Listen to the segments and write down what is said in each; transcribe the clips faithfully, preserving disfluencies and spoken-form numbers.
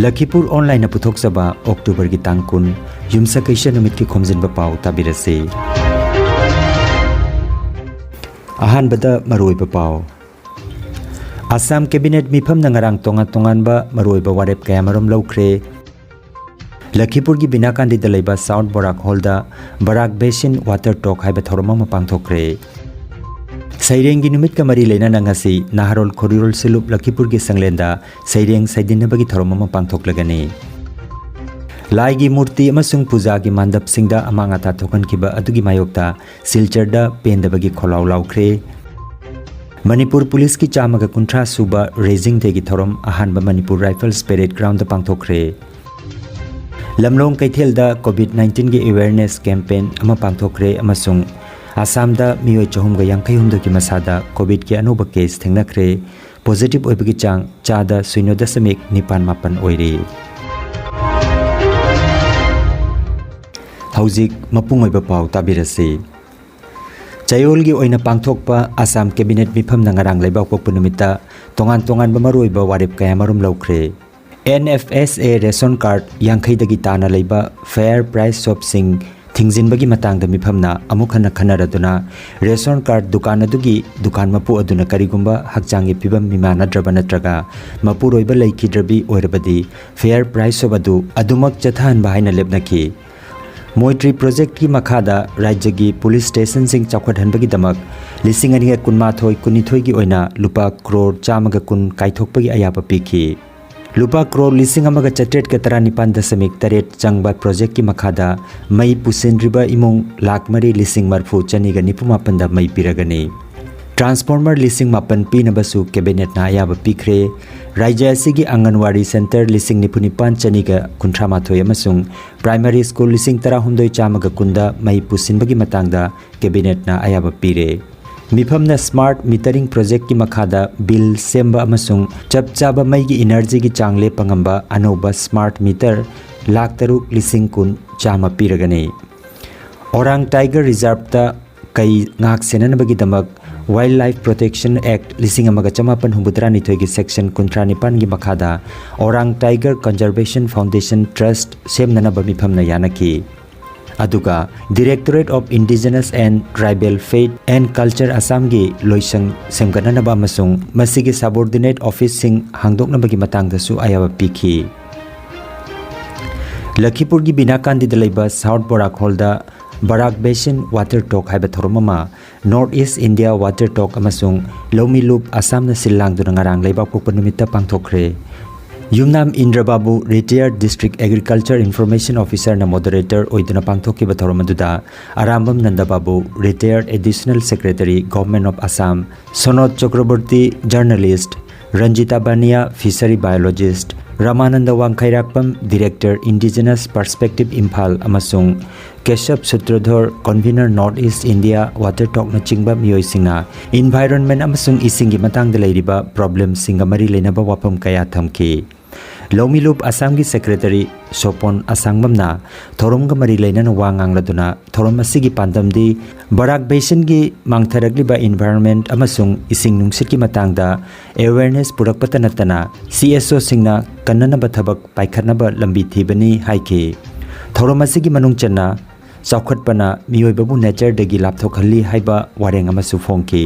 ꯂꯈꯤꯄꯨꯔ ꯑꯣꯟꯂꯥꯏꯟꯅ ꯄꯨꯊꯣꯛꯆꯕ ꯑꯣꯛꯇꯣꯕꯔꯒꯤ ꯇꯥꯡ ꯀꯨꯟ, ꯌꯨꯝꯁꯀꯩꯁ ꯅꯨꯃꯤꯠꯀꯤ ꯈꯣꯝꯖꯤꯟꯕ ꯄꯥꯎ ꯇꯥꯕꯤꯔꯁꯤ꯫ ꯑꯍꯥꯟꯕꯗ ꯃꯔꯨꯑꯣꯏꯕ ꯄꯥꯎ꯫ ꯑꯁꯥꯝ ꯀꯦꯕꯤꯅꯦꯠ ꯃꯤꯐꯝꯅ ꯉꯔꯥꯡ ꯇꯣꯉꯥꯟ ꯇꯣꯉꯥꯟꯕ ꯃꯔꯨꯑꯣꯏꯕ ꯋꯥꯔꯦꯞ ꯀꯌꯥꯃꯔꯨꯝ ꯂꯧꯈ꯭ꯔꯦ꯫ ꯂꯈꯤꯄꯨꯔꯒꯤ ꯕꯤꯅꯥꯀꯥꯟꯗꯤꯗ ꯂꯩꯕ ꯁꯥꯎꯠ ꯕꯣꯔꯥꯛ ꯍꯣꯜꯗ ꯕꯔꯥꯛ ꯕꯦꯁꯤꯟ ꯋꯥꯇꯔ ꯇꯣꯛ ꯍꯥꯏꯕ ꯊꯧꯔꯝ ꯑꯃ ꯄꯥꯡꯊꯣꯛꯈ꯭ꯔꯦ꯫ ꯁꯩꯔꯦꯡꯒꯤ ꯅꯨꯃꯤꯠꯀ ꯃꯔꯤ ꯂꯩꯅꯅ ꯉꯁꯤ ꯅꯍꯥꯔꯣꯜ ꯈꯣꯔꯤꯔꯣꯜ ꯁꯤꯂꯨꯞ ꯂꯈꯤꯄꯨꯔꯒꯤ ꯁꯪꯂꯦꯟꯗ ꯁꯩꯔꯦꯡ ꯁꯩꯗꯤꯟꯅꯕꯒꯤ ꯊꯧꯔꯝ ꯑꯃ ꯄꯥꯡꯊꯣꯛꯂꯒꯅꯤ꯫ ꯂꯥꯏꯒꯤ ꯃꯨꯔꯇꯤ ꯑꯃꯁꯨꯡ ꯄꯨꯖꯥꯒꯤ ꯃꯥꯟꯗꯞꯁꯤꯡꯗ ꯑꯃꯥꯡ ꯑꯇꯥ ꯊꯣꯛꯍꯟꯈꯤꯕ ꯑꯗꯨꯒꯤ ꯃꯥꯌꯣꯛꯇ ꯁꯤꯜꯆꯔꯗ ꯄꯦꯟꯗꯕꯒꯤ ꯈꯣꯜꯂꯥꯎ ꯂꯥꯎꯈ꯭ꯔꯦ꯫ ꯃꯅꯤꯄꯨꯔ ꯄꯨꯂꯤꯁꯀꯤ ꯆꯥꯝꯃꯒ ꯀꯨꯟꯊ꯭ꯔꯥ ꯁꯨꯕ ꯔꯦꯖꯤꯡ ꯗꯦꯒꯤ ꯊꯧꯔꯝ ꯑꯍꯥꯟꯕ ꯃꯅꯤꯄꯨꯔ ꯔꯥꯏꯐꯜꯁ ꯄꯦꯔꯦꯗ ꯒ꯭ꯔꯥꯎꯟꯗ ꯄꯥꯡꯊꯣꯛꯈ꯭ꯔꯦ꯫ ꯂꯝꯂꯣꯡ ꯀꯩꯊꯦꯜꯗ ꯀꯣꯚꯤꯗ ꯅꯥꯏꯟꯇꯤꯟꯒꯤ ꯑꯦꯋꯦꯌꯔꯅꯦꯁ ꯀꯦꯝꯄꯦꯟ ꯑꯃ ꯄꯥꯡꯊꯣꯛꯈ꯭ꯔꯦ ꯑꯃꯁꯨꯡ ꯑꯁꯥꯝꯗ ꯃꯤꯑꯣꯏ ꯆꯍꯨꯝꯒ ꯌꯥꯡꯈꯩ ꯍꯨꯝꯗꯣꯏꯒꯤ ꯃꯁꯥꯗ ꯀꯣꯚꯤꯗꯀꯤ ꯑꯅꯧꯕ ꯀꯦꯁ ꯊꯦꯡꯅꯈ꯭ꯔꯦ꯫ ꯄꯣꯖꯤꯇꯤꯚ ꯑꯣꯏꯕꯒꯤ ꯆꯥꯡ ꯆꯥꯗ ꯁꯤꯅꯣ ꯗꯁꯃꯤꯛ ꯅꯤꯄꯥꯟ ꯃꯥꯄꯟ ꯑꯣꯏꯔꯤ꯫ ꯍꯧꯖꯤꯛ ꯃꯄꯨꯡ ꯑꯣꯏꯕ ꯄꯥꯎ ꯇꯥꯕꯤꯔꯁꯤ꯫ ꯆꯌꯣꯜꯒꯤ ꯑꯣꯏꯅ ꯄꯥꯡꯊꯣꯛꯄ ꯑꯁꯥꯝ ꯀꯦꯕꯤꯅꯦꯠ ꯃꯤꯐꯝꯅ ꯉꯔꯥꯡ ꯂꯩꯕꯥꯛꯄꯣꯛꯄ ꯅꯨꯃꯤꯠꯇ ꯇꯣꯉꯥꯟ ꯇꯣꯉꯥꯟꯕ ꯃꯔꯨꯑꯣꯏꯕ ꯋꯥꯔꯦꯞ ꯀꯌꯥꯃꯔꯨꯝ ꯂꯧꯈ꯭ꯔꯦ꯫ N F S A ration card ꯌꯥꯡꯈꯩꯗꯒꯤ ꯇꯥꯅ ꯂꯩꯕ ꯐꯦꯌꯔ ꯄ꯭ꯔꯥꯏꯁ ꯁꯣꯞꯁꯤꯡ ꯊꯤꯡꯖꯤꯟꯕꯒꯤ ꯃꯇꯥꯡꯗ ꯃꯤꯐꯝꯅ ꯑꯃꯨꯛ ꯍꯟꯅ ꯈꯟꯅꯔꯗꯨꯅ ꯔꯦꯁꯟ ꯀꯥꯔꯗ ꯗꯨꯀꯥꯟ ꯑꯗꯨꯒꯤ ꯗꯨꯀꯥꯟ ꯃꯄꯨ ꯑꯗꯨꯅ ꯀꯔꯤꯒꯨꯝꯕ ꯍꯛꯆꯥꯡꯒꯤ ꯐꯤꯕꯝ ꯃꯤꯃꯥꯟꯅꯗ꯭ꯔꯕ ꯅꯠꯇ꯭ꯔꯒ ꯃꯄꯨꯔꯣꯏꯕ ꯂꯩꯈꯤꯗ꯭ꯔꯕꯤ ꯑꯣꯏꯔꯕꯗꯤ ꯐꯦꯌꯔ ꯄ꯭ꯔꯥꯏꯁ ꯁꯣꯞ ꯑꯗꯨ ꯑꯗꯨꯃꯛ ꯆꯠꯊꯍꯟꯕ ꯍꯥꯏꯅ ꯂꯦꯞꯅꯈꯤ꯫ ꯃꯣꯏꯇ꯭ꯔꯤ ꯄ꯭ꯔꯣꯖꯦꯛꯀꯤ ꯃꯈꯥꯗ ꯔꯥꯖ꯭ꯌꯒꯤ ꯄꯨꯂꯤꯁ ꯁ꯭ꯇꯦꯁꯟꯁꯤꯡ ꯆꯥꯎꯈꯠꯍꯟꯕꯒꯤꯗꯃꯛ ꯂꯤꯁꯤꯡ ꯑꯅꯤꯒ ꯀꯨꯟꯃꯥꯊꯣꯏ ꯀꯨꯟꯅꯤꯊꯣꯏꯒꯤ ꯑꯣꯏꯅ ꯂꯨꯄꯥ ꯀ꯭ꯔꯣꯔ ꯆꯥꯝꯃꯒ ꯀꯨꯟ ꯀꯥꯏꯊꯣꯛꯄꯒꯤ ꯑꯌꯥꯕ ꯄꯤꯈꯤ꯫ ꯂꯨꯄꯥ ꯀ꯭ꯔꯣꯔ ꯂꯤꯁꯤꯡ ꯑꯃꯒ ꯆꯥꯇ꯭ꯔꯦꯠꯀ ꯇꯔꯥꯅꯤꯄꯥꯟ ꯗꯁꯃꯤꯛ ꯇꯔꯦꯠ ꯆꯪꯕ ꯄ꯭ꯔꯣꯖꯦꯛꯀꯤ ꯃꯈꯥꯗ ꯃꯩ ꯄꯨꯁꯤꯟꯗ꯭ꯔꯤꯕ ꯏꯃꯨꯡ ꯂꯥꯈ ꯃꯔꯤ ꯂꯤꯁꯤꯡ ꯃꯔꯤꯐꯨ ꯆꯅꯤꯒ ꯅꯤꯐꯨ ꯃꯥꯄꯟꯗ ꯃꯩ ꯄꯤꯔꯒꯅꯤ꯫ ꯇ꯭ꯔꯥꯟꯁꯐꯣꯔꯃꯔ ꯂꯤꯁꯤꯡ ꯃꯥꯄꯟ ꯄꯤꯅꯕꯁꯨ ꯀꯦꯕꯤꯅꯦꯠꯅ ꯑꯌꯥꯕ ꯄꯤꯈ꯭ꯔꯦ꯫ ꯔꯥꯖ꯭ꯌ ꯑꯁꯤꯒꯤ ꯑꯪꯒꯟꯋꯥꯔꯤ ꯁꯦꯟꯇꯔ ꯂꯤꯁꯤꯡ ꯅꯤꯐꯨ ꯅꯤꯄꯥꯟ ꯆꯅꯤꯒ ꯀꯨꯟꯊ꯭ꯔꯥ ꯃꯥꯊꯣꯏ ꯑꯃꯁꯨꯡ ꯄ꯭ꯔꯥꯏꯃꯔꯤ ꯁ꯭ꯀꯨꯜ ꯂꯤꯁꯤꯡ ꯇꯔꯥꯍꯨꯝꯗꯣꯏ ꯆꯥꯝꯃꯒ ꯀꯨꯟꯗ ꯃꯩ ꯄꯨꯁꯤꯟꯕꯒꯤ ꯃꯇꯥꯡꯗ ꯀꯦꯕꯤꯅꯦꯠꯅ ꯑꯌꯥꯕ ꯄꯤꯔꯦ꯫ ꯃꯤꯐꯝꯅ ꯁ꯭ꯃꯥꯔꯠ ꯃꯤꯇꯔꯤꯡ ꯄ꯭ꯔꯣꯖꯦꯛꯀꯤ ꯃꯈꯥꯗ ꯕꯤꯜ ꯁꯦꯝꯕ ꯑꯃꯁꯨꯡ ꯆꯞ ꯆꯥꯕ ꯃꯩꯒꯤ ꯏꯅꯔꯖꯤꯒꯤ ꯆꯥꯡ ꯂꯦꯞꯄ ꯉꯝꯕ ꯑꯅꯧꯕ ꯁ꯭ꯃꯥꯔꯠ ꯃꯤꯇꯔ ꯂꯥꯈ ꯇꯔꯨꯛ ꯂꯤꯁꯤꯡ ꯀꯨꯟ ꯆꯥꯝꯃ ꯄꯤꯔꯒꯅꯤ꯫ ꯑꯣꯔꯥꯡ ꯇꯥꯏꯒꯔ ꯔꯤꯖꯥꯔꯚꯇ ꯀꯩ ꯉꯥꯛ ꯁꯦꯟꯅꯅꯕꯒꯤꯗꯃꯛ Wildlife Protection Act ꯂꯤꯁꯤꯡ ꯑꯃꯒ ꯆꯃꯥꯄꯟ ꯍꯨꯝꯐꯨꯇꯔꯥꯅꯤꯊꯣꯏꯒꯤ section ꯀꯨꯟꯊ꯭ꯔꯥ ꯅꯤꯄꯥꯟꯒꯤ ꯃꯈꯥꯗ Orang Tiger Conservation Foundation Trust ꯁꯦꯝꯅꯅꯕ ꯃꯤꯐꯝꯅ ꯌꯥꯅꯈꯤ꯫ ꯑꯗꯨꯒ Directorate of Indigenous and Tribal Faith and Culture Assamꯒꯤ ꯂꯣꯏꯁꯪ ꯁꯦꯝꯒꯠꯅꯅꯕ ꯑꯃꯁꯨꯡ ꯃꯁꯤꯒꯤ subordinate officeꯁꯤꯡ ꯍꯥꯡꯗꯣꯛꯅꯕꯒꯤ ꯃꯇꯥꯡꯗꯁꯨ ꯑꯌꯥꯕ ꯄꯤꯈꯤ꯫ ꯂꯈꯤꯄꯨꯔꯒꯤ ꯕꯤꯅꯥꯀꯥꯟꯗꯤꯗ ꯂꯩꯕ South Barak Hallꯗ Barak Basin Water Talk ꯍꯥꯏꯕ ꯊꯧꯔꯝ ꯑꯃ North East India Water Talk ꯑꯃꯁꯨꯡ ꯂꯧꯃꯤ ꯂꯨꯞ ꯑꯁꯥꯝꯅ ꯁꯤꯜ ꯂꯥꯡꯗꯨꯅ ꯉꯔꯥꯡ ꯂꯩꯕꯥꯛꯄꯣꯛꯄ ꯅꯨꯃꯤꯠꯇ ꯄꯥꯡꯊꯣꯛꯈ꯭ꯔꯦ꯫ ꯌꯨꯝꯅꯥꯝ ꯏꯟꯗ꯭ꯔ ꯕꯥꯕꯨ, retired District Agriculture Information Officerꯅ moderator ꯑꯣꯏꯗꯨꯅ ꯄꯥꯡꯊꯣꯛꯈꯤꯕ ꯊꯧꯔꯝ ꯑꯗꯨꯗ ꯑꯔꯥꯝꯕꯝ ꯅꯟꯗ ꯕꯥꯕꯨ, retired Additional Secretary, Government of Assam, ꯁꯣꯅꯣꯠ ꯆꯀ꯭ꯔꯕꯔꯇꯤ, journalist, Ranjita ꯕꯥꯅꯤꯌꯥ, fishery biologist, Ramanand ꯋꯥꯡꯈꯩꯔꯥꯛꯄꯝ, Director, Indigenous Perspective, Imphal, ꯑꯃꯁꯨꯡ ꯀꯦꯁꯕ ꯁꯨꯇ꯭ꯔꯙꯔ, convener, North East India Water Talkꯅꯆꯤꯡꯕ ꯃꯤꯑꯣꯏꯁꯤꯡꯅ environment ꯑꯃꯁꯨꯡ ꯏꯁꯤꯡꯒꯤ ꯃꯇꯥꯡꯗ ꯂꯩꯔꯤꯕ problemꯁꯤꯡꯒ ꯃꯔꯤ ꯂꯩꯅꯕ ꯋꯥꯐꯝ ꯀꯌꯥ ꯊꯝꯈꯤ꯫ ꯂꯧꯃꯤ ꯂꯨꯞ ꯑꯁꯥꯝꯒꯤ Secretary ꯁꯣꯄꯣꯟ ꯑꯁꯥꯡꯕꯝꯅ ꯊꯧꯔꯝꯒ ꯃꯔꯤ ꯂꯩꯅꯅ ꯋꯥ ꯉꯥꯡꯂꯗꯨꯅ, ꯊꯧꯔꯝ ꯑꯁꯤꯒꯤ ꯄꯥꯟꯗꯝꯗꯤ ꯕꯔꯥꯛ Basinꯒꯤ ꯃꯥꯡꯊꯔꯛꯂꯤꯕ environment ꯑꯃꯁꯨꯡ ꯏꯁꯤꯡ ꯅꯨꯡꯁꯤꯠꯀꯤ ꯃꯇꯥꯡꯗ awareness ꯄꯨꯔꯛꯄꯇ ꯅꯠꯇꯅ, CSOꯁꯤꯡꯅ ꯀꯟꯅꯅꯕ ꯊꯕꯛ ꯄꯥꯏꯈꯠꯅꯕ ꯂꯝꯕꯤ ꯊꯤꯕꯅꯤ ꯍꯥꯏꯈꯤ꯫ ꯊꯧꯔꯝ ꯑꯁꯤꯒꯤ ꯃꯅꯨꯡ ꯆꯟꯅ ꯆꯥꯎꯈꯠꯄꯅ ꯃꯤꯑꯣꯏꯕꯕꯨ natureꯗꯒꯤ ꯂꯥꯞꯊꯣꯛꯍꯜꯂꯤ ꯍꯥꯏꯕ ꯋꯥꯔꯦꯡ ꯑꯃꯁꯨ ꯐꯣꯡꯈꯤ꯫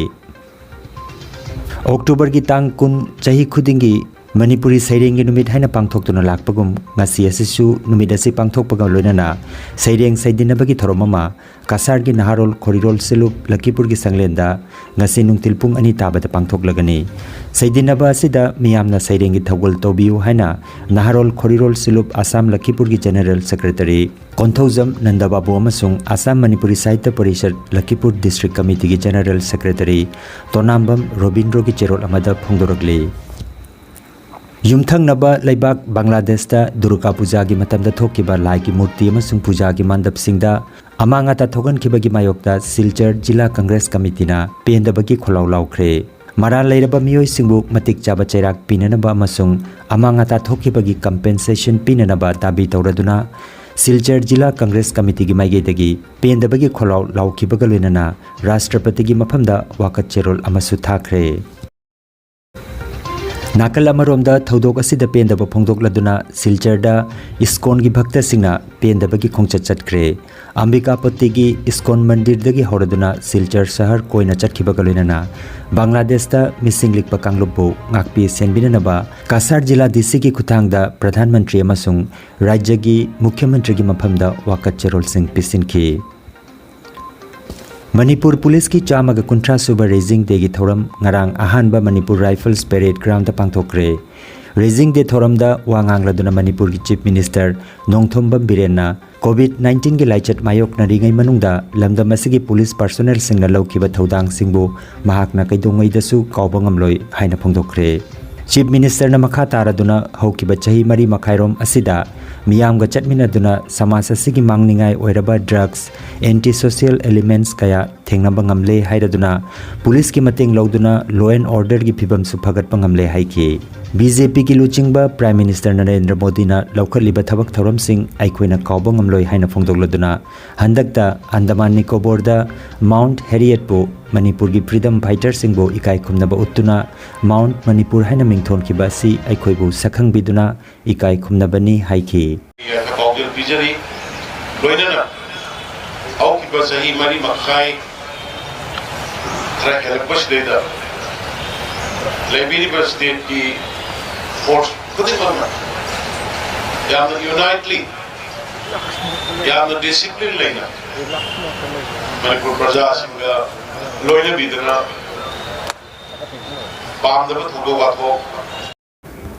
ꯑꯣꯛꯇꯣꯕꯔꯒꯤ ꯇꯥꯡ ꯀꯨꯟ ꯆꯍꯤ ꯈꯨꯗꯤꯡꯒꯤ ꯃꯅꯤꯄꯨꯔꯤ ꯁꯩꯔꯦꯡꯒꯤ ꯅꯨꯃꯤꯠ ꯍꯥꯏꯅ ꯄꯥꯡꯊꯣꯛꯇꯨꯅ ꯂꯥꯛꯄꯒꯨꯝ, ꯉꯁꯤ ꯑꯁꯤꯁꯨ ꯅꯨꯃꯤꯠ ꯑꯁꯤ ꯄꯥꯡꯊꯣꯛꯄꯒ ꯂꯣꯏꯅꯅ ꯁꯩꯔꯦꯡ ꯁꯩꯗꯤꯟꯅꯕꯒꯤ ꯊꯧꯔꯝ ꯑꯃ ꯀꯁꯥꯔꯒꯤ ꯅꯍꯥꯔꯣꯜ ꯈꯣꯔꯤꯔꯣꯜ ꯁꯤꯂꯨꯞ ꯂꯛꯈꯤꯄꯨꯔꯒꯤ ꯁꯪꯂꯦꯟꯗ ꯉꯁꯤ ꯅꯨꯡꯊꯤꯜ ꯄꯨꯡ ꯑꯅꯤ ꯇꯥꯕꯗ ꯄꯥꯡꯊꯣꯛꯂꯒꯅꯤ꯫ ꯁꯩꯗꯤꯟꯅꯕ ꯑꯁꯤꯗ ꯃꯤꯌꯥꯝꯅ ꯁꯩꯔꯦꯡꯒꯤ ꯊꯧꯒꯜ ꯇꯧꯕꯤꯌꯨ ꯍꯥꯏꯅ ꯅꯍꯥꯔꯣꯜ ꯈꯣꯔꯤꯔꯣꯜ ꯁꯤꯂꯨꯞ ꯑꯁꯥꯝ ꯂꯛꯈꯤꯄꯨꯔꯒꯤ General Secretary ꯀꯣꯟꯊꯧꯖꯝ ꯅꯟꯗ ꯕꯥꯕꯨ ꯑꯃꯁꯨꯡ ꯑꯁꯥꯝ ꯃꯅꯤꯄꯨꯔꯤ ꯁꯥꯍꯤꯇ꯭ꯌ ꯄꯔꯤꯁꯠ ꯂꯛꯈꯤꯄꯨꯔ District Committeeꯒꯤ General Secretary ꯇꯣꯅꯥꯝꯕꯝ ꯔꯣꯕꯤꯟꯗ꯭ꯔꯣꯒꯤ ꯆꯦꯔꯣꯜ ꯑꯃꯗ ꯐꯣꯡꯗꯣꯔꯛꯂꯤ꯫ ꯌꯨꯝꯊꯪꯅꯕ ꯂꯩꯕꯥꯛ ꯕꯪꯒ꯭ꯂꯥꯗꯦꯁꯇ ꯗꯨꯔꯒꯥ ꯄꯨꯖꯥꯒꯤ ꯃꯇꯝꯗ ꯊꯣꯛꯈꯤꯕ ꯂꯥꯏꯒꯤ ꯃꯨꯔꯇꯤ ꯑꯃꯁꯨꯡ ꯄꯨꯖꯥꯒꯤ ꯃꯥꯟꯗꯞꯁꯤꯡꯗ ꯑꯃꯥꯡ ꯑꯇꯥ ꯊꯣꯛꯍꯟꯈꯤꯕꯒꯤ ꯃꯥꯌꯣꯛꯇ ꯁꯤꯜꯆꯔ ꯖꯤꯂꯥ ꯀꯪꯒ꯭ꯔꯦꯁ ꯀꯃꯤꯇꯤꯅ ꯄꯦꯟꯗꯕꯒꯤ ꯈꯣꯜꯂꯥꯎ ꯂꯥꯎꯈ꯭ꯔꯦ꯫ ꯃꯔꯥꯜ ꯂꯩꯔꯕ ꯃꯤꯑꯣꯏꯁꯤꯡꯕꯨ ꯃꯇꯤꯛ ꯆꯥꯕ ꯆꯩꯔꯥꯛ ꯄꯤꯅꯅꯕ ꯑꯃꯁꯨꯡ ꯑꯃꯥꯡ ꯑꯇꯥ ꯊꯣꯛꯈꯤꯕꯒꯤ compensation ꯄꯤꯅꯅꯕ ꯗꯥꯕꯤ ꯇꯧꯔꯗꯨꯅ ꯁꯤꯜꯆꯔ ꯖꯤꯂꯥ ꯀꯪꯒ꯭ꯔꯦꯁ ꯀꯃꯤꯇꯤꯒꯤ ꯃꯥꯏꯀꯩꯗꯒꯤ ꯄꯦꯟꯗꯕꯒꯤ ꯈꯣꯜꯂꯥꯎ ꯂꯥꯎꯈꯤꯕꯒ ꯂꯣꯏꯅꯅ ꯔꯥꯁꯇ꯭ꯔꯄꯇꯤꯒꯤ ꯃꯐꯝꯗ ꯋꯥꯀꯠ ꯆꯦꯔꯣꯜ ꯑꯃꯁꯨ ꯊꯥꯈ꯭ꯔꯦ꯫ ꯅꯥꯀꯜ ꯑꯃꯔꯣꯝꯗ ꯊꯧꯗꯣꯛ ꯑꯁꯤꯗ ꯄꯦꯟꯗꯕ ꯐꯣꯡꯗꯣꯛꯂꯗꯨꯅ ꯁꯤꯜꯆꯔꯗ ꯏꯁꯀꯣꯟꯒꯤ ꯚꯛꯇꯁꯤꯡꯅ ꯄꯦꯟꯗꯕꯒꯤ ꯈꯣꯡꯆꯠ ꯆꯠꯈ꯭ꯔꯦ꯫ ꯑꯝꯕꯤꯀꯥꯄꯇꯤꯒꯤ ꯏꯁꯀꯣꯟ ꯃꯟꯗꯤꯔꯗꯒꯤ ꯍꯧꯔꯗꯨꯅ ꯁꯤꯜꯆꯔ ꯁꯍꯔ ꯀꯣꯏꯅ ꯆꯠꯈꯤꯕꯒ ꯂꯣꯏꯅꯅ ꯕꯪꯒ꯭ꯂꯥꯗꯦꯁꯇ ꯃꯤꯁꯤꯡ ꯂꯤꯛꯄ ꯀꯥꯡꯂꯨꯞꯄꯨ ꯉꯥꯛꯄꯤ ꯁꯦꯟꯕꯤꯅꯅꯕ ꯀꯁꯥꯔ ꯖꯤꯂꯥ ꯗꯤ ꯁꯤꯒꯤ ꯈꯨꯠꯊꯥꯡꯗ ꯄ꯭ꯔꯙꯥꯟ ꯃꯟꯇ꯭ꯔꯤ ꯑꯃꯁꯨꯡ ꯔꯥꯖ꯭ꯌꯒꯤ ꯃꯨꯈ꯭ꯌ ꯃꯟꯇ꯭ꯔꯤꯒꯤ ꯃꯐꯝꯗ ꯋꯥꯀꯠ ꯆꯦꯔꯣꯜꯁꯤꯡ ꯄꯤꯁꯤꯟꯈꯤ꯫ ꯃꯅꯤꯄꯨꯔ ꯄꯨꯂꯤꯁꯀꯤ ꯆꯥꯝꯃꯒ ꯀꯨꯟꯊ꯭ꯔꯥ ꯁꯨꯕ ꯔꯦꯖꯤꯡ ꯗꯦꯒꯤ ꯊꯧꯔꯝ ꯉꯔꯥꯡ ꯑꯍꯥꯟꯕ Manipur rifles parade ground ꯄꯥꯡꯊꯣꯛꯈ꯭ꯔꯦ꯫ Rising ꯗꯦ ꯊꯧꯔꯝꯗ ꯋꯥ ꯉꯥꯡꯂꯗꯨꯅ ꯃꯅꯤꯄꯨꯔꯒꯤ ꯆꯤꯐ ꯃꯤꯅꯤꯁꯇꯔ ꯅꯣꯡꯊꯣꯝꯕꯝ ꯕꯤꯔꯦꯟꯅ ꯀꯣꯚꯤꯗ ꯅꯥꯏꯟꯇꯤꯟꯒꯤ ꯂꯥꯏꯆꯠ ꯃꯥꯌꯣꯛꯅꯔꯤꯉꯩ ꯃꯅꯨꯡꯗ ꯂꯝꯗꯝ ꯑꯁꯤꯒꯤ ꯄꯨꯂꯤꯁ ꯄꯥꯔꯁꯣꯅꯦꯜꯁꯤꯡꯅ ꯂꯧꯈꯤꯕ ꯊꯧꯗꯥꯡꯁꯤꯡꯕꯨ ꯃꯍꯥꯛꯅ ꯀꯩꯗꯧꯉꯩꯗꯁꯨ ꯀꯥꯎꯕ ꯉꯝꯂꯣꯏ ꯍꯥꯏꯅ ꯐꯣꯡꯗꯣꯛꯈ꯭ꯔꯦ꯫ ꯆꯤꯐ ꯃꯤꯅꯤꯁꯇꯔꯅ ꯃꯈꯥ ꯇꯥꯔꯗꯨꯅ ꯍꯧꯈꯤꯕ ꯆꯍꯤ ꯃꯔꯤ ꯃꯈꯥꯏꯔꯣꯝ ꯑꯁꯤꯗ ꯃꯤꯌꯥꯝꯒ ꯆꯠꯃꯤꯟꯅꯗꯨꯅ ꯁꯃꯥꯖ ꯑꯁꯤꯒꯤ ꯃꯥꯡꯅꯤꯡꯉꯥꯏ ꯑꯣꯏꯔꯕ ꯗ꯭ꯔꯒꯁ, ꯑꯦꯟꯇꯤ ꯁꯣꯁꯤꯌꯦꯜ ꯑꯦꯂꯤꯃꯦꯟꯠꯁ ꯀꯌꯥ ꯊꯦꯡꯅꯕ ꯉꯝꯂꯦ ꯍꯥꯏꯔꯗꯨꯅ ꯄꯨꯂꯤꯁꯀꯤ ꯃꯇꯦꯡ ꯂꯧꯗꯨꯅ ꯂꯣ ꯑꯦꯟ ꯑꯣꯔꯗꯔꯒꯤ ꯐꯤꯕꯝꯁꯨ ꯐꯒꯠꯄ ꯉꯝꯂꯦ ꯍꯥꯏꯈꯤ꯫ ꯕꯤ ꯖꯦ ꯄꯤꯒꯤ ꯂꯨꯆꯤꯡꯕ ꯄ꯭ꯔꯥꯏꯝ ꯃꯤꯅꯤꯁꯇꯔ ꯅꯔꯦꯟꯗ꯭ꯔ ꯃꯣꯗꯤꯅ ꯂꯧꯈꯠꯂꯤꯕ ꯊꯕꯛ ꯊꯧꯔꯝꯁꯤꯡ ꯑꯩꯈꯣꯏꯅ ꯀꯥꯎꯕ ꯉꯝꯂꯣꯏ ꯍꯥꯏꯅ ꯐꯣꯡꯗꯣꯛꯂꯗꯨꯅ ꯍꯟꯗꯛꯇ ꯑꯟꯗꯃꯥꯟ ꯅꯤꯀꯣꯕꯣꯔꯗ ꯃꯥꯎꯟꯠ ꯍꯦꯔꯤꯌꯦꯠꯄꯨ ꯃꯅꯤꯄꯨꯔꯒꯤ ꯐ꯭ꯔꯤꯗꯝ ꯐꯥꯏꯇꯔꯁꯤꯡꯕꯨ ꯏꯀꯥꯏ ꯈꯨꯝꯅꯕ ꯎꯠꯇꯨꯅ ꯃꯥꯎꯟꯠ ꯃꯅꯤꯄꯨꯔ ꯍꯥꯏꯅ ꯃꯤꯡꯊꯣꯟꯈꯤꯕ ꯑꯁꯤ ꯑꯩꯈꯣꯏꯕꯨ ꯁꯛꯈꯪꯕꯤꯗꯨꯅ ꯏꯀꯥꯏ ꯈꯨꯝꯅꯕꯅꯤ ꯍꯥꯏꯈꯤ꯫ ꯄꯥꯎꯖꯦꯜ ꯄꯤꯖꯔꯤ꯫ ꯂꯣꯏꯅꯅ ꯍꯧꯈꯤꯕ ꯆꯍꯤ ꯃꯔꯤ ꯃꯈꯥꯏ ꯈꯔ ꯍꯦꯜꯂꯛꯄꯁꯤꯗꯩꯗ ꯂꯩꯕꯤꯔꯤꯕ ꯁ꯭ꯇꯦꯠꯀꯤ ꯐꯣꯔꯁ ꯈꯨꯗꯤꯡꯃꯛꯅ ꯌꯥꯝꯅ ꯌꯨꯅꯥꯏꯠꯂꯤ, ꯌꯥꯝꯅ ꯗꯤꯁꯤꯄ꯭ꯂꯤꯟ ꯂꯩꯅ ꯃꯅꯤꯄꯨꯔ ꯄ꯭ꯔꯖꯥꯁꯤꯡꯒ ꯂꯣꯏꯅꯕꯤꯗꯨꯅ ꯄꯥꯝꯗꯕ ꯊꯧꯗꯣꯛ ꯋꯥꯊꯣꯛ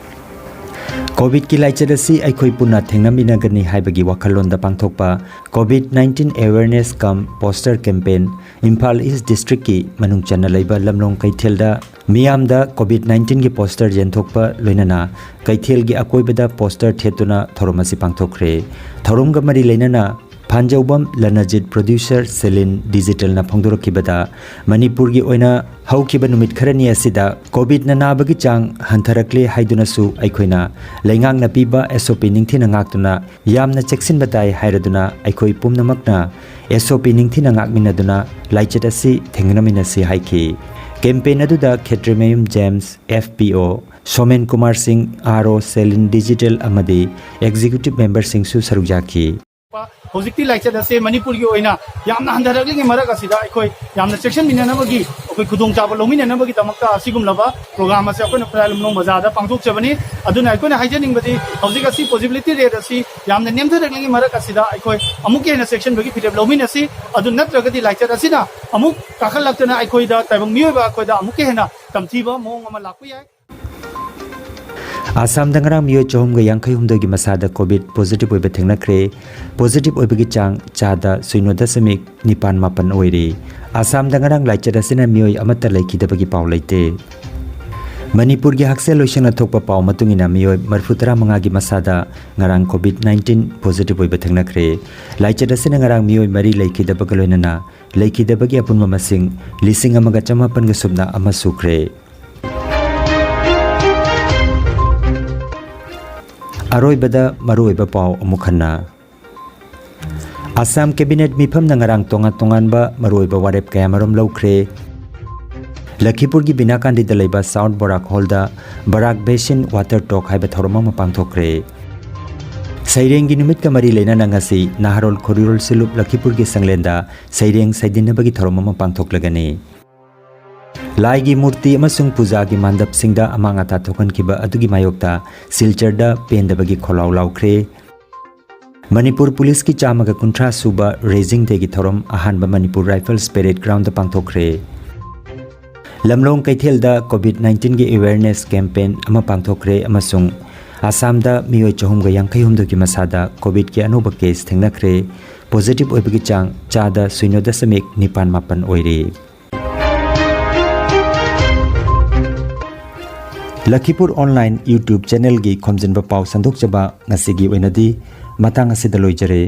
ꯀꯣꯚꯤꯗꯀꯤ ꯂꯥꯏꯆꯠ ꯑꯁꯤ ꯑꯩꯈꯣꯏ ꯄꯨꯟꯅ ꯊꯦꯡꯅꯃꯤꯟꯅꯒꯅꯤ ꯍꯥꯏꯕꯒꯤ ꯋꯥꯈꯜꯂꯣꯟꯗ ꯄꯥꯡꯊꯣꯛꯄ ꯀꯣꯚꯤꯗ ꯅꯥꯏꯟꯇꯤꯟ ꯑꯦꯋꯦꯔꯅꯦꯁ ꯀꯝ ꯄꯣꯁꯇꯔ ꯀꯦꯝꯄꯦꯟ ꯏꯝꯐꯥꯜ ꯏꯁ ꯗꯤꯁꯇ꯭ꯔꯤꯛꯀꯤ ꯃꯅꯨꯡ ꯆꯟꯅ ꯂꯩꯕ ꯂꯝꯂꯣꯡ ꯀꯩꯊꯦꯜꯗ ꯃꯤꯌꯥꯝꯗ ꯀꯣꯚꯤꯗ ꯅꯥꯏꯟꯇꯤꯟꯒꯤ ꯄꯣꯁꯇꯔ ꯌꯦꯟꯊꯣꯛꯄ ꯂꯣꯏꯅꯅ ꯀꯩꯊꯦꯜꯒꯤ ꯑꯀꯣꯏꯕꯗ ꯄꯣꯁꯇꯔ ꯊꯦꯠꯇꯨꯅ ꯊꯧꯔꯝ ꯑꯁꯤ ꯄꯥꯡꯊꯣꯛꯈ꯭ꯔꯦ꯫ ꯊꯧꯔꯝꯒ ꯃꯔꯤ ꯂꯩꯅꯅ ꯐꯥꯟꯖꯧꯕꯝ ꯂꯅꯖꯤꯠ, producer ꯁꯦꯂꯤꯟ ꯗꯤꯖꯤꯇꯦꯜꯅ ꯐꯣꯡꯗꯣꯔꯛꯈꯤꯕꯗ, ꯃꯅꯤꯄꯨꯔꯒꯤ ꯑꯣꯏꯅ ꯍꯧꯈꯤꯕ ꯅꯨꯃꯤꯠ ꯈꯔꯅꯤ ꯑꯁꯤꯗ ꯀꯣꯚꯤꯗꯅ ꯅꯥꯕꯒꯤ ꯆꯥꯡ ꯍꯟꯊꯔꯛꯂꯦ ꯍꯥꯏꯗꯨꯅꯁꯨ ꯑꯩꯈꯣꯏꯅ ꯂꯩꯉꯥꯛꯅ ꯄꯤꯕ S O P ꯅꯤꯡꯊꯤꯅ ꯉꯥꯛꯇꯨꯅ ꯌꯥꯝꯅ ꯆꯦꯛꯁꯤꯟꯕ ꯇꯥꯏ ꯍꯥꯏꯔꯗꯨꯅ ꯑꯩꯈꯣꯏ ꯄꯨꯝꯅꯃꯛꯅ S O P ꯅꯤꯡꯊꯤꯅ ꯉꯥꯛꯃꯤꯟꯅꯗꯨꯅ ꯂꯥꯏꯆꯠ ꯑꯁꯤ ꯊꯦꯡꯅꯃꯤꯟꯅꯁꯤ ꯍꯥꯏꯈꯤ꯫ ꯀꯦꯝꯄꯦꯟ ꯑꯗꯨꯗ Khetrimayum James, F P O, Somen Kumar Singh, R O, Selin digital ꯑꯃꯗꯤ executive memberꯁꯤꯡꯁꯨ ꯁꯔꯨꯛ ꯌꯥꯈꯤ꯫ ꯍꯧꯖꯤꯛꯇꯤ ꯂꯥꯏꯆꯠ ꯑꯁꯦ ꯃꯅꯤꯄꯨꯔꯒꯤ ꯑꯣꯏꯅ ꯌꯥꯝꯅ ꯍꯟꯊꯔꯛꯂꯤꯉꯩ ꯃꯔꯛ ꯑꯁꯤꯗ ꯑꯩꯈꯣꯏ ꯌꯥꯝꯅ ꯆꯦꯛꯁꯤꯟꯃꯤꯟꯅꯅꯕꯒꯤ, ꯑꯩꯈꯣꯏ ꯈꯨꯗꯣꯡꯆꯥꯕ ꯂꯧꯃꯤꯟꯅꯅꯕꯒꯤꯗꯃꯛꯇ ꯑꯁꯤꯒꯨꯝꯂꯕ ꯄ꯭ꯔꯣꯒ꯭ꯔꯥꯝ ꯑꯁꯦ ꯑꯩꯈꯣꯏꯅ ꯈꯨꯔꯥꯏ ꯂꯝꯂꯣꯡ ꯕꯖꯥꯔꯗ ꯄꯥꯡꯊꯣꯛꯆꯕꯅꯤ꯫ ꯑꯗꯨꯅ ꯑꯩꯈꯣꯏꯅ ꯍꯥꯏꯖꯅꯤꯡꯕꯗꯤ, ꯍꯧꯖꯤꯛ ꯑꯁꯤ possibility rate ꯑꯁꯤ ꯌꯥꯝꯅ ꯅꯦꯝꯊꯔꯛꯂꯤꯉꯩ ꯃꯔꯛ ꯑꯁꯤꯗ ꯑꯩꯈꯣꯏ ꯑꯃꯨꯛꯀ ꯍꯦꯟꯅ ꯆꯦꯛꯁꯤꯟꯕꯒꯤ ꯐꯤꯔꯦꯞ ꯂꯧꯃꯤꯟꯅꯁꯤ꯫ ꯑꯗꯨ ꯅꯠꯇ꯭ꯔꯒꯗꯤ ꯂꯥꯏꯆꯠ ꯑꯁꯤꯅ ꯑꯃꯨꯛ ꯀꯥꯈꯠꯂꯛꯇꯨꯅ ꯑꯩꯈꯣꯏꯗ, ꯇꯥꯏꯕꯪ ꯃꯤꯑꯣꯏꯕ ꯑꯩꯈꯣꯏꯗ ꯑꯃꯨꯛꯀ ꯍꯦꯟꯅ ꯇꯝꯊꯤꯕ ꯃꯑꯣꯡ ꯑꯃ ꯂꯥꯛꯄ ꯌꯥꯏ꯫ ꯑꯁꯥꯝꯗ ꯉꯔꯥꯡ ꯃꯤꯑꯣꯏ ꯆꯍꯨꯝꯒ ꯌꯥꯡꯈꯩ ꯍꯨꯝꯗꯣꯏꯒꯤ ꯃꯁꯥꯗ ꯀꯣꯚꯤꯗ ꯄꯣꯖꯤꯇꯤꯚ ꯑꯣꯏꯕ ꯊꯦꯡꯅꯈ꯭ꯔꯦ꯫ ꯄꯣꯖꯤꯇꯤꯚ ꯑꯣꯏꯕꯒꯤ ꯆꯥꯡ ꯆꯥꯗ ꯁꯤꯅꯣ ꯗꯁꯃꯤꯛ ꯅꯤꯄꯥꯟ ꯃꯥꯄꯟ ꯑꯣꯏꯔꯦ꯫ ꯑꯁꯥꯝꯗ ꯉꯔꯥꯡ ꯂꯥꯏꯆꯠ ꯑꯁꯤꯅ ꯃꯤꯑꯣꯏ ꯑꯃꯠꯇ ꯂꯩꯈꯤꯗꯕꯒꯤ ꯄꯥꯎ ꯂꯩꯇꯦ꯫ ꯃꯅꯤꯄꯨꯔꯒꯤ ꯍꯛꯁꯦꯜ ꯂꯣꯏꯁꯪꯅ ꯊꯣꯛꯄ ꯄꯥꯎ ꯃꯇꯨꯡ ꯏꯟꯅ, ꯃꯤꯑꯣꯏ ꯃꯔꯤꯐꯨ ꯇꯔꯥꯃꯉꯥꯒꯤ ꯃꯁꯥꯗ ꯉꯔꯥꯡ ꯀꯣꯚꯤꯗ ꯅꯥꯏꯟꯇꯤꯟ ꯄꯣꯖꯤꯇꯤꯚ ꯑꯣꯏꯕ ꯊꯦꯡꯅꯈ꯭ꯔꯦ꯫ ꯂꯥꯏꯆꯠ ꯑꯁꯤꯅ ꯉꯔꯥꯡ ꯃꯤꯑꯣꯏ ꯃꯔꯤ ꯂꯩꯈꯤꯗꯕꯒ ꯂꯣꯏꯅꯅ ꯂꯩꯈꯤꯗꯕꯒꯤ ꯑꯄꯨꯟꯕ ꯃꯁꯤꯡ ꯂꯤꯁꯤꯡ ꯑꯃꯒ ꯆꯃꯥꯄꯟꯒ ꯁꯨꯞꯅ ꯑꯃ ꯁꯨꯈ꯭ꯔꯦ꯫ ꯑꯔꯣꯏꯕꯗ ꯃꯔꯨꯑꯣꯏꯕ ꯄꯥꯎ ꯑꯃꯨꯛ ꯍꯟꯅ꯫ ꯑꯁꯥꯝ ꯀꯦꯕꯤꯅꯦꯠ ꯃꯤꯐꯝꯅ ꯉꯔꯥꯡ ꯇꯣꯉꯥꯟ ꯇꯣꯉꯥꯟꯕ ꯃꯔꯨꯑꯣꯏꯕ ꯋꯥꯔꯦꯞ ꯀꯌꯥꯃꯔꯨꯝ ꯂꯧꯈ꯭ꯔꯦ꯫ ꯂꯈꯤꯄꯨꯔꯒꯤ ꯕꯤꯅꯥꯀꯥꯟꯗꯤꯗ ꯂꯩꯕ ꯁꯥꯎꯠ ꯕꯣꯔꯥꯛ ꯍꯣꯜꯗ ꯕꯔꯥꯛ ꯕꯦꯁꯤꯟ ꯋꯥꯇꯔ ꯇꯣꯛ ꯍꯥꯏꯕ ꯊꯧꯔꯝ ꯑꯃ ꯄꯥꯡꯊꯣꯛꯈ꯭ꯔꯦ꯫ ꯁꯩꯔꯦꯡꯒꯤ ꯅꯨꯃꯤꯠꯀ ꯃꯔꯤ ꯂꯩꯅꯅ ꯉꯁꯤ ꯅꯍꯥꯔꯣꯜ ꯈꯣꯔꯤꯔꯣꯜ ꯁꯤꯂꯨꯞ ꯂꯈꯤꯄꯨꯔꯒꯤ ꯁꯪꯂꯦꯟꯗ ꯁꯩꯔꯦꯡ ꯁꯩꯗꯤꯟꯅꯕꯒꯤ ꯊꯧꯔꯝ ꯑꯃ ꯄꯥꯡꯊꯣꯛꯂꯒꯅꯤ꯫ ꯂꯥꯏꯒꯤ ꯃꯨꯔꯇꯤ ꯑꯃꯁꯨꯡ ꯄꯨꯖꯥꯒꯤ ꯃꯥꯟꯗꯞꯁꯤꯡꯗ ꯑꯃꯥꯡ ꯑꯇꯥ ꯊꯣꯛꯍꯟꯈꯤꯕ ꯑꯗꯨꯒꯤ ꯃꯥꯌꯣꯛꯇ ꯁꯤꯜꯆꯔꯗ ꯄꯦꯟꯗꯕꯒꯤ ꯈꯣꯜꯂꯥꯎ ꯂꯥꯎꯈ꯭ꯔꯦ꯫ ꯃꯅꯤꯄꯨꯔ ꯄꯨꯂꯤꯁꯀꯤ ꯆꯥꯝꯃꯒ ꯀꯨꯟꯊ꯭ꯔꯥ ꯁꯨꯕ ꯔꯦꯖꯤꯡ ꯗꯦꯒꯤ ꯊꯧꯔꯝ ꯑꯍꯥꯟꯕ ꯃꯅꯤꯄꯨꯔ ꯔꯥꯏꯐꯜꯁ ꯄꯦꯔꯦꯗ ꯒ꯭ꯔꯥꯎꯟꯗ ꯄꯥꯡꯊꯣꯛꯈ꯭ꯔꯦ꯫ ꯂꯝꯂꯣꯡ ꯀꯩꯊꯦꯜꯗ ꯀꯣꯚꯤꯗ ꯅꯥꯏꯟꯇꯤꯟꯒꯤ ꯑꯦꯋꯦꯌꯔꯅꯦꯁ ꯀꯦꯝꯄꯦꯟ ꯑꯃ ꯄꯥꯡꯊꯣꯛꯈ꯭ꯔꯦ ꯑꯃꯁꯨꯡ ꯑꯁꯥꯝꯗ ꯃꯤꯑꯣꯏ ꯆꯍꯨꯝꯒ ꯌꯥꯡꯈꯩ ꯍꯨꯝꯗꯣꯏꯒꯤ ꯃꯁꯥꯗ ꯀꯣꯚꯤꯗꯀꯤ ꯑꯅꯧꯕ ꯀꯦꯁ ꯊꯦꯡꯅꯈ꯭ꯔꯦ꯫ ꯄꯣꯖꯤꯇꯤꯚ ꯑꯣꯏꯕꯒꯤ ꯆꯥꯡ ꯆꯥꯗ ꯁꯤꯅꯣ ꯗꯁꯃꯤꯛ ꯅꯤꯄꯥꯟ ꯃꯥꯄꯟ ꯑꯣꯏꯔꯦ꯫ ꯂꯈꯤꯄꯨꯔ ꯑꯣꯟꯂꯥꯏꯟ YouTube ꯆꯦꯅꯦꯜꯒꯤ ꯈꯣꯝꯖꯤꯟꯕ ꯄꯥꯎ ꯁꯟꯗꯣꯛꯆꯕ ꯉꯁꯤꯒꯤ ꯑꯣꯏꯅꯗꯤ ꯃꯇꯥꯡ ꯑꯁꯤꯗ ꯂꯣꯏꯖꯔꯦ꯫